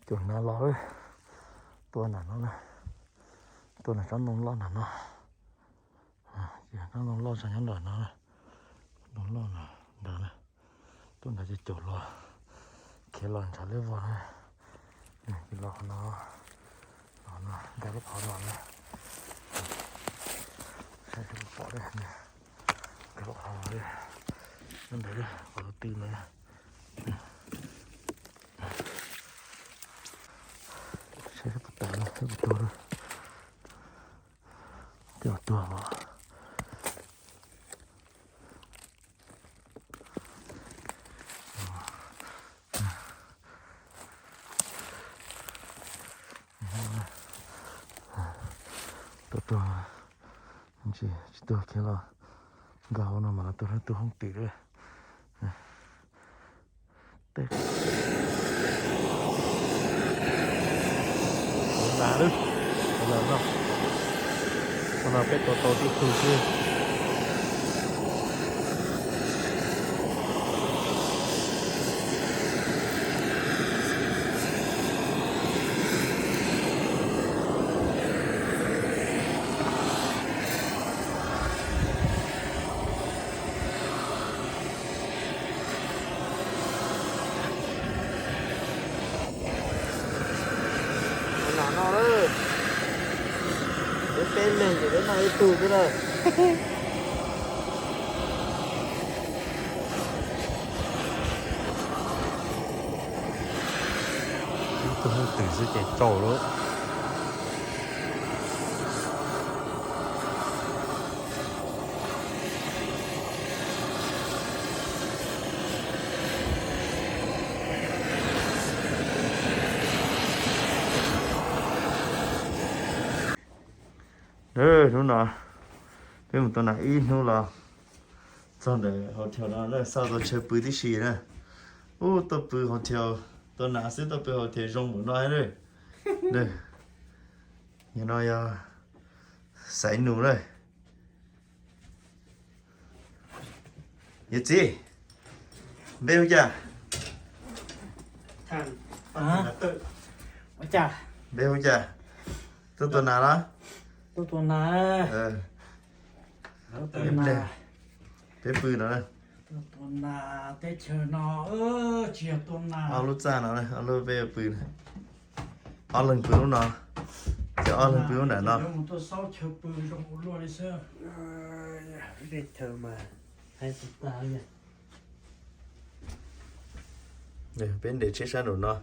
Caum nas los, tua nram no na, tua nram tsob ntoo loj nram no. Ces tsob ntoo loj tso nyob nram no, ntoo loj nram na, tuaj nrad ces caum los, khiav los ntshav liab vog na. Los no, los no nkag lub qhov no na, saib seb puas pom li, nkag lub qhov no li, nyob ntawd qhov twg ntawd. Saib seb puas tas, seb puas tuag, tej zaum tuag os. Tuag tuag, tsis tuag khiav los nkag hauv no mas tuag, tuag hoob twm lawm. Tus nas lawm, tus nas no, tus no peb tua tau tib tug xwb. Nas no lawm, peb peb leeg ces peb noj ib tug xwb lawm. Ib tug hoob twm xwb ces tsau lawm. Hnub no peb mus tua nas ib hnub los txog ntawm hauv thauj no lawm, xauj tau chaw pw tib si na. Ub, tuaj pw hauv thauj, tua nas xwb tuaj pw hauv thauj zoo npaum no lawm. Yog no yog xaiv nus lawm. Yawm txiv, npe hu cas? Npe hu cas? Tuaj tua nas los? Peb pw no. Tua nas teb chaws no tsis yog tua nas. Ob lub txaj no, ob lub peb pw, ob leeg pw lub no, ces ob leeg pw lub nram no. Peb nres tsheb sab nraum no.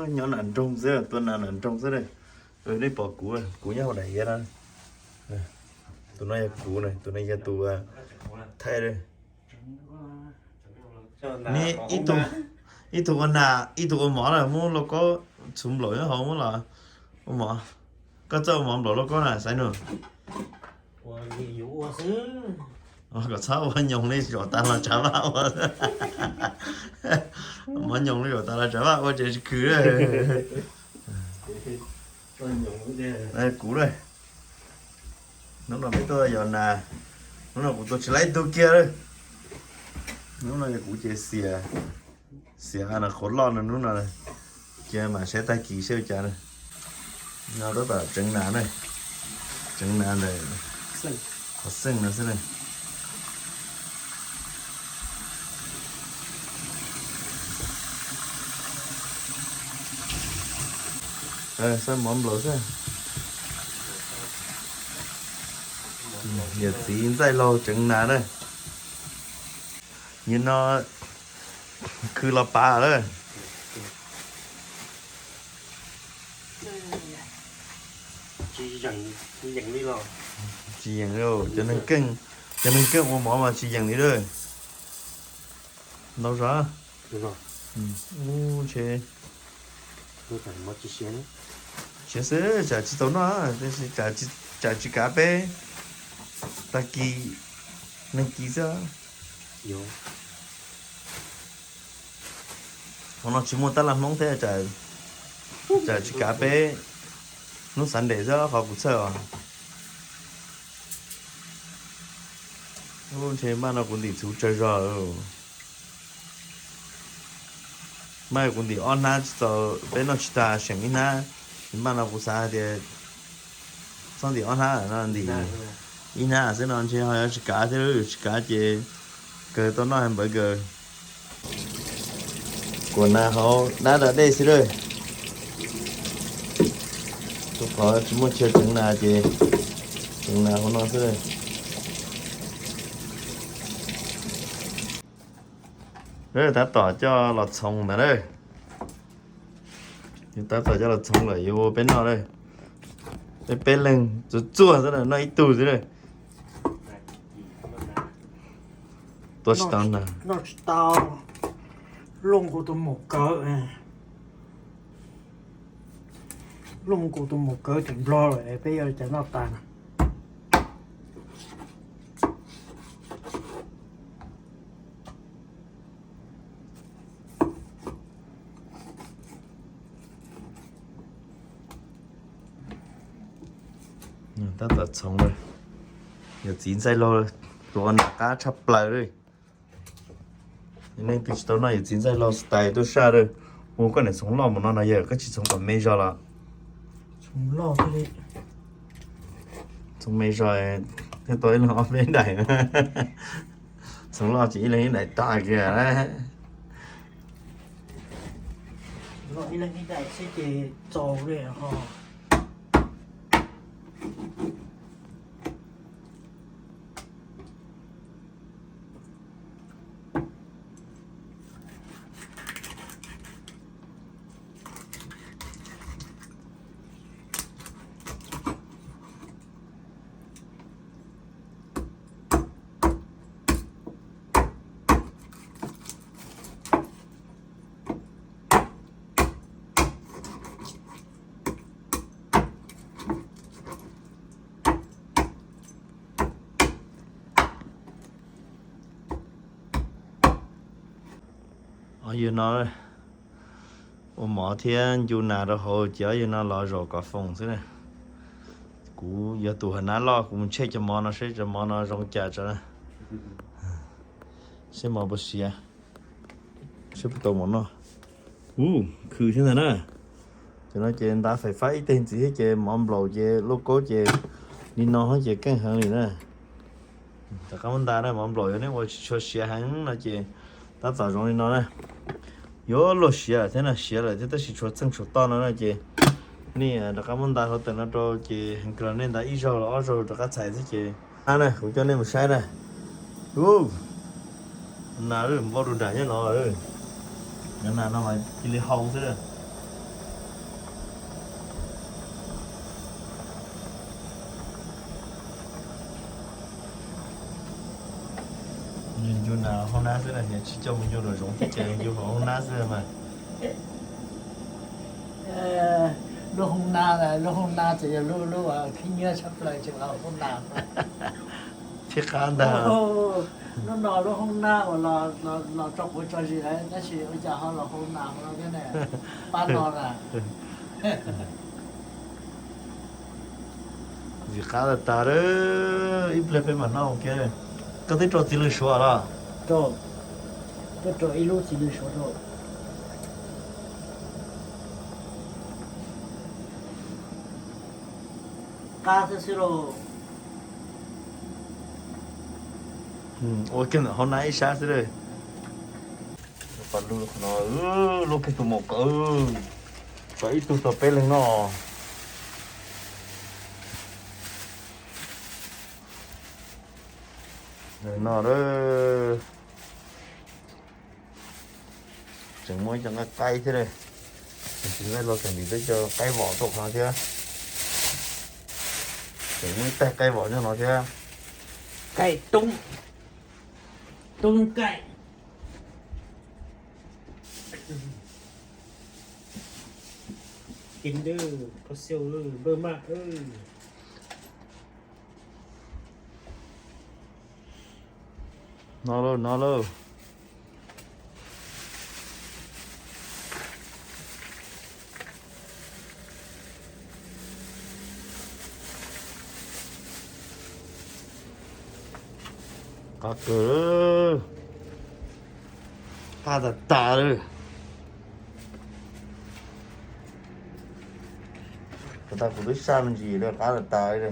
Nyob nram nroog xwb, tua nas nram nroog xwb. Nej pom kuv, kuv nyob hauv daim iav no. Tus no yog kuv na, tus no yog tus thaij. Neb ib tug ua nas, ib tug ua mov lawm, muab lauj kaub txhuv nplaum nyob hauv muab los ua mov. Koj txawj ua mov nplaum lauj kaub na Xaiv Nus? Kom txhob ua nyoos li zaum tas los tsav vaj ua. Mov nyoos li zaum tas los tsav vaj ua ces tsis khwv. Kuv na, hnub no peb tuaj yos nas, hnub no kuv tua tsis laib tug kiag lawm. Hnub no yog kuv ces xiam, xiam qhov loj no hnub no, ces mam saib tag kis seb ua cas. No tab tom tseev nas na, tseev nas ntawm qhov xeej no xwb na. Xav mov nplaum xwb. Yawm txiv Ntxaij Laug tseev nas na. Nim no khwv los pav lawm. Tsis yeem li, cov neeg keej ua mov mas tsis yeem li lawm. Ntau zog. Ntshe siav xwb, tsam tsis tau noj, tab sis tsam tsis kav peb tag kis, neeg kis xwb. Hauv no tsis muaj tab laj Hmoob thiab, tsam tsis kav peb hnub Sunday xwb qhov kuv txhawj os. Ntshe maj no kuv ntim txhuv tsawg zog. Mas kuv ntim ob hnab tsis txaus, peb noj tsis tas seem ib hnab. Npaj no kuv xav hais tias txhob ntim ob hnab no, ntim ib hnab xwb no ntshe ho yuav tsis kav thiab, tsis kav ces kawg tau noj npawv kawg. Kuam nas hauv dab da dej xwb lawm. Tus qhov tsis muaj chaw tseev nas ces tseev nas hauv no xwb lawm. Tab tom coj los txhoov ntawd na. Yuav tab tom coj los txhoov lawm yuav ua peb noj lawm. Peb peb leeg txuag txuag xwb na, noj ib tug xwb na. Tua tsis tau na. Noj tsis tau. Looj kuv tus maum kawv, looj kuv tus maum kawv tim Nplog lawm, peb yuav li cas noj tas na. Tab tom txhoov lawm. Yawm txiv Ntxaij Laug tua nas qab tshaj plaws li. Neeg twg tsis tau noj yawm txiv Ntxaij Laug style tuaj saj lawm, ua koj niam txhoov loj mus no no yawg, koj tsis txhoov kom me zog los? Txhoov me zog thiaj tau ib leeg ob peb daim. Txhoov loj ces ib leeg ib daim tag kiag. Ib leeg ib daim xwb ces txaus li ho. Ob yawg no ua mov thiab ncu nas rau hauv ces ob yawg no los zaum kom foom xwb na. Kuv yog tus hav nab loj, kuv mus check cov mov no seb cov mov no zoo cas tso. Seb mov puas siav, seb puas tau mov noj. Ub, khwm thiab ntag na. Cov no ces nta fais fab ib teg ntxiv thiab ces mov nplaum ces lauj kaub ces li no ces keej heev li na. Rov qab muab nta na, mov nplaum yog nej ua tsis tshua siav heev no ces tab tom zoo li no na. Yuav luag siav lawm thiab no, siav lawm thiab tab sis tshuav txeej tshuav toj no na ces nej rov qab muab nta hluav taws no rau ces heev kawg los nej nta ib zaug los ob zaug rov qab txhais xwb ces. A na, kuv coj nej mus saib na. Ub, nas lawm npau rau nram nyob no lawm. Cov nas no mas cia li hau xwb na. Ncu nas hauv nab xwb na, tsis coj mus ncu nraum zoov thiab ces ncu hauv hauv nab xwb mas. Lub hoob nab, lub hoob nab tseem yog lub, lub khib nyiab tshaj plaws tseem los hoob nas. Thiab qab ntag. Hnub no lub hoob nab uas los tso quav tso zis lawm tab sis ua cas ho los hoob nas no thiab ne? Pab no na. Ntxim qab tag tag, ib pliag peb mam noj ua ke. Koj twb rau txiv lws suav los? Rau, twb rau ib lub txiv lws suav rau. Qab xwb xwb lauj. Ua kiag ntawm hauv nab ib sab xwb lauj. Qhov lub no, lub kiag tus maum kawv, tau ib tug tau peb leeg noj. No, tseem muaj ib co nqaij qaib thiab. Tseem nqaij los tseem ntim peb co qaib vom tuaj qhov thiab. Tseem muaj ib taig qaib vom nyob no thiab. Qaib toob, toob qaib. Kin dwb, koj xiau npawg maj. No lauj, no lauj. Qab kawg, qab tas tas lawm. Tau kuv twb saj me ntsis lawm, qab tas tas li.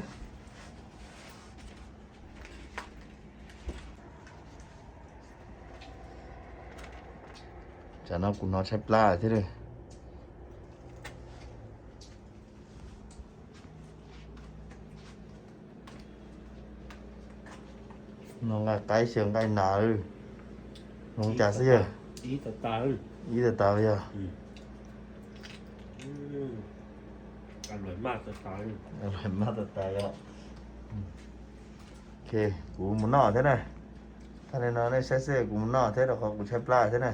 Tsam no kuv hnov tshaib plab thiab li. No nqaij qaib xyaw nqaij nas, zoo cas xwb yog? Ib tas tas yog. Maj tas tas yog. Ok, kuv mus noj thiab na. Tag li no nej saib xwb, kuv mus noj thiab rau qhov kuv tshaib plab thiab na.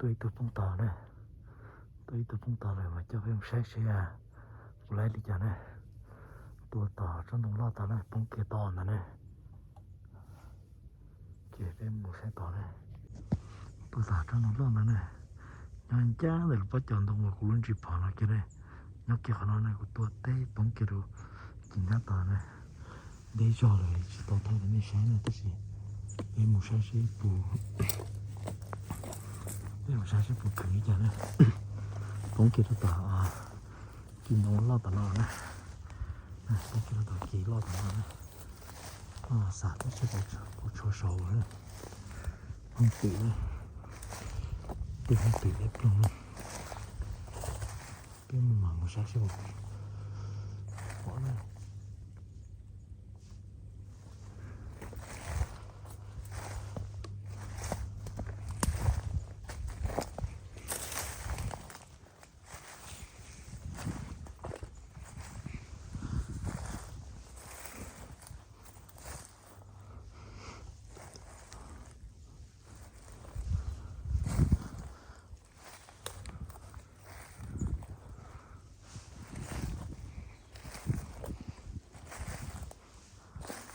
Tuaj ib tug poob tod na. Tuaj ib tug poob tod lawm mas coj peb mus saib seb kuv laib li cas na. Tuaj tom tsob ntoo loj tod na, poob kiag tod ntawd na. Ces peb mus saib tod na. Tuaj tom tsob ntoo loj ntawd na. Nyob ncaj ntawm lub pob cov ntoo uas kuv lub ntsis phom no kiag na. Nyob kiag qhov no na, kuv tua teb poob kiag rau ces nyob tod na. Deb zog lawm tsis tau thaij rau nej saib na tab sis peb mus saib seb puas, peb mus saib seb puas khwv li cas na. Poob kiag rau tom kis ntoo loj tom no na. Poob kiag rau tom kis loj tom no na. Xav tab sis kuv tshuav saud na. Hooj twm na. Tej hooj twm deb ploog na. Peb mus mam mus saib seb puas pom na.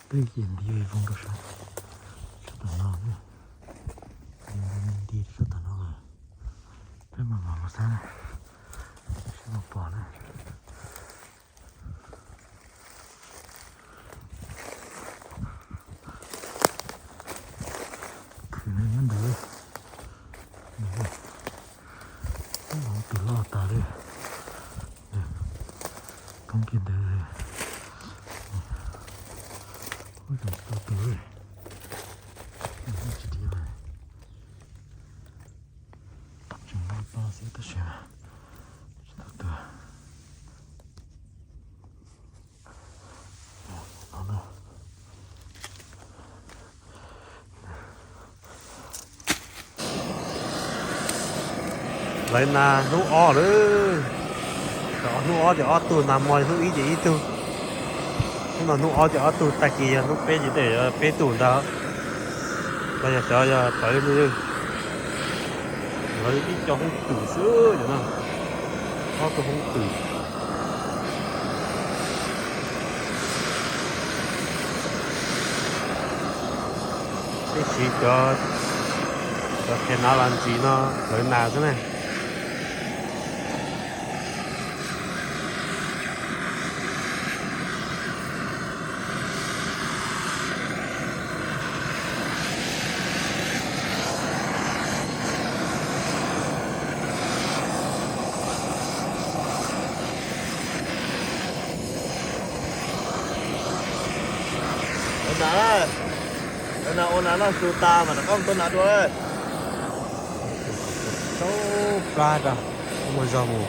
Twb ces nti zoo rau sab, sab tom no, nti sab tom no, peb mam mam mus xab na, seb puas pom na. Khwv no nyob ntawd, tus loj tas li, koob kiag ntawd, ub, tsis tau tus li, tsis dhia li, tseem nqa to xwb tab sis tsis tau tus. Lawv nas hnub ob lawm, hnub ob ces ob tug, nag hmo hnub ib ces ib tug, hnub no hnub ob ces ob tug, tag kis yog hnub peb ces tej zaum peb tug ntag. Los yog cov yog pawv li, lawv ib co hoob twm xwb no, ob tug hoob twm. Peb siv cov, cov qhia nav los ntsis no lawv nas xwb na. Ua nas, ua nas, ua nas noj su tas mas rov qab mus tua nas dua. Tau plab rau, ua zog mus.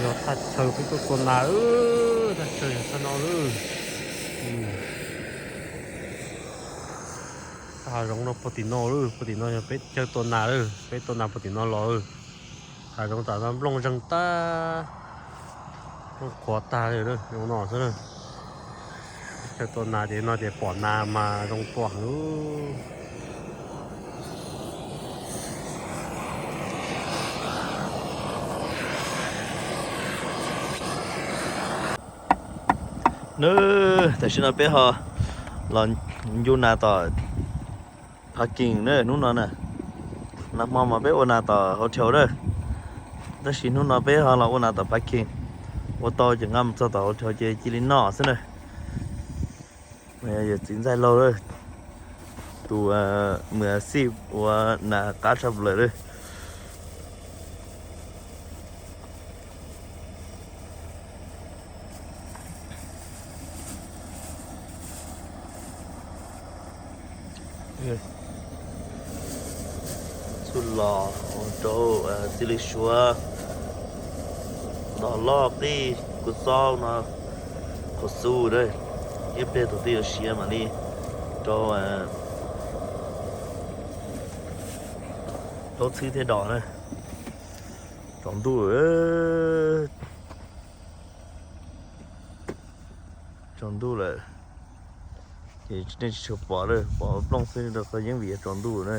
Yog thaj chaw peb tuaj tua nas, thaj chaw yog thaj no lawm. Thaj hav zoov no puag tim no lawm, puag tim no yog peb chaw tua nas lawm, peb tua nas puag tim no los lawm. Hav zoov tam no nplooj zeeg tag, nplooj qhuav tag li, zoo no xwb na. Peb chaw tua nas ces no ces pom nas mas zoo tua heev. Nws, tam sim no peb ho los ncu nas tom Phav Kees na, hnub no na. Nag hmo mas peb ua nas tom hotel na, tab sis hnub no peb ho los ua nas tom Phav Kees. Ua tau ces nqa mus txog tom hotel ces cia li noj xwb na. Yawm txiv Ntxaij Laug, tus mus xij ua nas qab tshaj plaws lawm. Txuj los rau txiv lws suav, ntos loj qij kua txob no, qhov xu na, ib pliag tus twg yuav siav mam li rau, rau txhwb thiab dos na. Tsaus ntuj, tsaus ntuj lawm ces nej tsis tshua pom lawm, pom plooj xwb rau qhov yeeb vim tsaus ntuj na.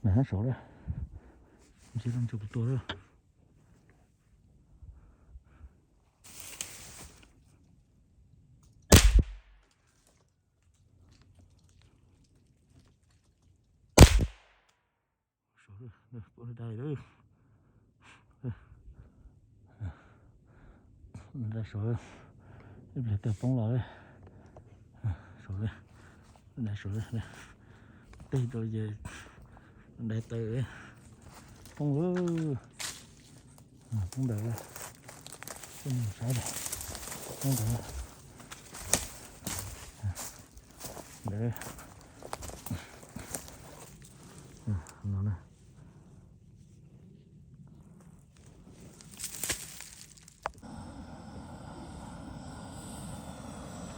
Nas hab saud lawm, ntsib leej twg kuv tua lawm. Saud, dai lawm. Dai saud, ib pliag tawg poob los. Saud, dai saud, teg rau ces dai tawg poob lawm. Poob ntawd, poob ntawd, ntawd no na.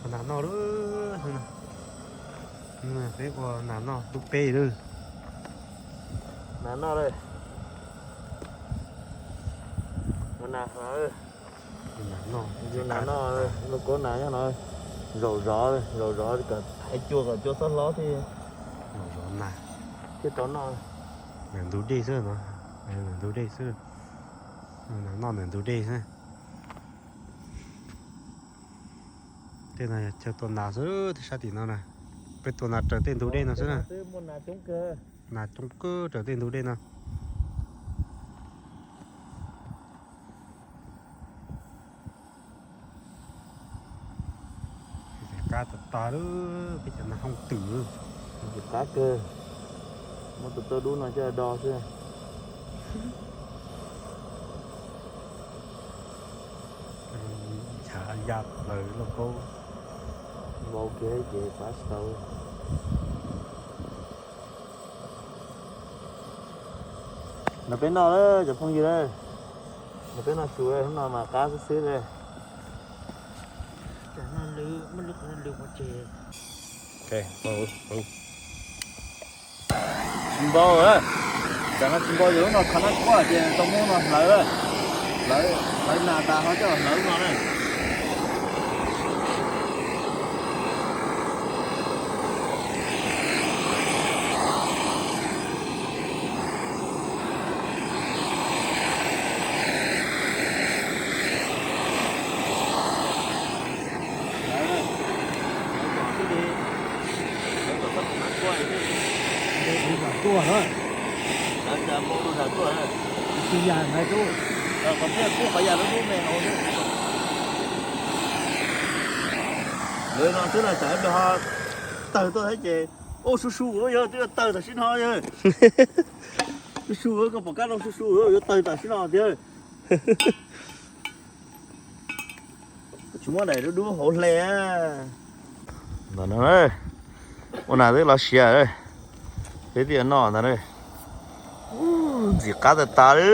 Ua nas noj lawm, peb ua nas noj hnub peb lawm. Nas noj lawm, ua nas lawm. Nas noj, nas noj, lauj kaub nas nyob no, zaum zov, zaum zov kom hais cua kom cua txhob hlob thiab. Zaum zov nas thiaj tau noj. Ntawm ntug dej xwb no, ntawm ntug dej xwb. Nas noj ntawm ntug dej xwb. Tej no yog chaw tua nas xwb, tej sab tim no na. Peb tua nas raws tej ntug dej no xwb na. Nas coob kawg raws tej ntug dej no. Qab tas tas lawm, peb cov nas hooj twm. Qab kawg, muab tus tauj dub no coj do xwb. Chav ya plaws lauj kaub. Vau kiag ces pab tsis tau. Nrog peb noj lawm cov phooj ywg, nrog peb noj su, hnub no mas qab xwb xwb li. Tsis npau, tam no tsis npau, yog lub no kho nab quaj ces tau muab no hlawv, hlawv nas tas ho coj los hlawv no na. Lawv no xwb na, tsam ib pliag ho tawg tuaj thiab ces, ua su su, yog twb yuav tawg tam sim no, su su, koj pom kab no su su, yuav tawg tam sim no tiag. Tsis muab daim dub dub hauv hle. Ntawm no, ua nas twb los siav, peb twb yuav noj ntag. Ntxim qab tas tas li,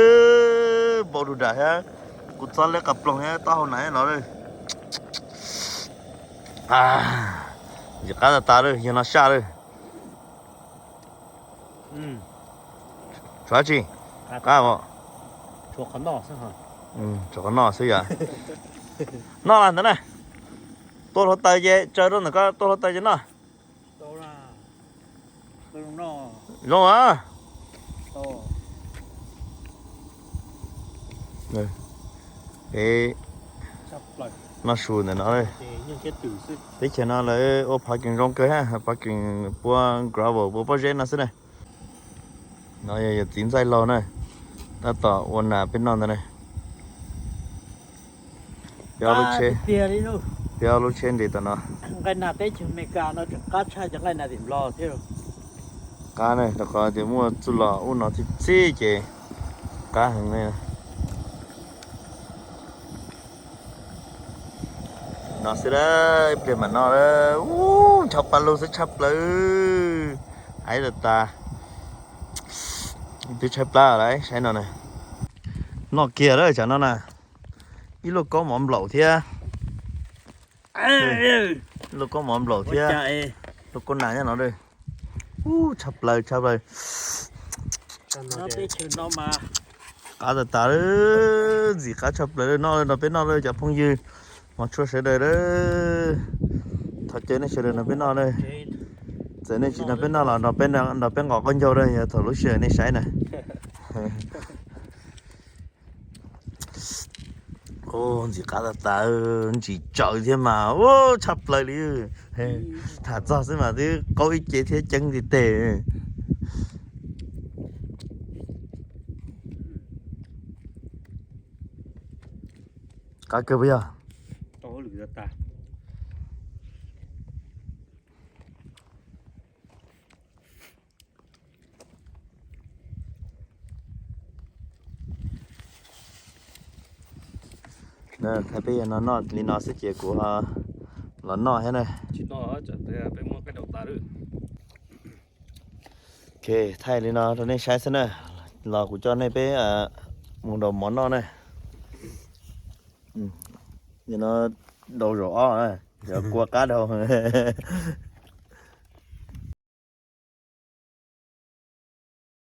npau rau nram thiab, kuv txob leb qas ploog thiab taub hau nas no. Ntxim qab tas tas li, yog no saj li. Tshuav tsi? Qab os. Tshuav qhov noj xwb yom. Noj los ntawd na. Tua hluav taws ces tsaws rau ntawm ko, tua hluav taws ces noj. Zoo a. Peb noj su ntawm no. Teb chaws no lawv ua phav keem zoo kawg, phav keem pua gravel pua pob zeb no xwb na. No yog yawm txiv Ntxaij Laug na, tab tom ua nas peb noj ntag na. Peb ob lub tsheb nres tom no. Nqaij nas teb chaws Amelikas no tseem qab tshaj cov nqaij nas tim Nplog thiab. Qab na, rau qhov tias muaj txuj lom ub no txhib txhib ces qab heev li. No xwb, ib pliag mam noj. Ub, ncho pa lug xwb tshaj plaws. Haib tas tas. Twb tshaib plab lawm, saib no na. Noj kiag lawm tsam no na. Ib lub kaub mov nplaum thiab. Lub kaub mov nplaum thiab. Lub kaub nas nyob no. Ub, tshaj plaws tshaj plaws. Qab tas tas, ntxim qab tshaj plaws. Noj no peb noj lawm cov phooj ywg, hmov tshua sawv daws. Thov caw nej sawv daws no peb noj. Txawm nej tsis no peb noj los nrog peb nqos qaub ncaug, yog thaum lub sij hawm nej saib na. Ntxim qab tas tas, ntsim tsawv thiab mas, ub, tshaj plaws li. Tham txog xwb mas twb qaub ib ce thiab ceeb nti teg. Qab kawg puas yog? Thaij peb yog no noj li no xwb ces kuv los noj thiab na. Ok, thaij li no rau nej saib xwb na. Los kuv coj nej peb mus daus mov noj na. No daus zaum ob na, yog kua qab dhau.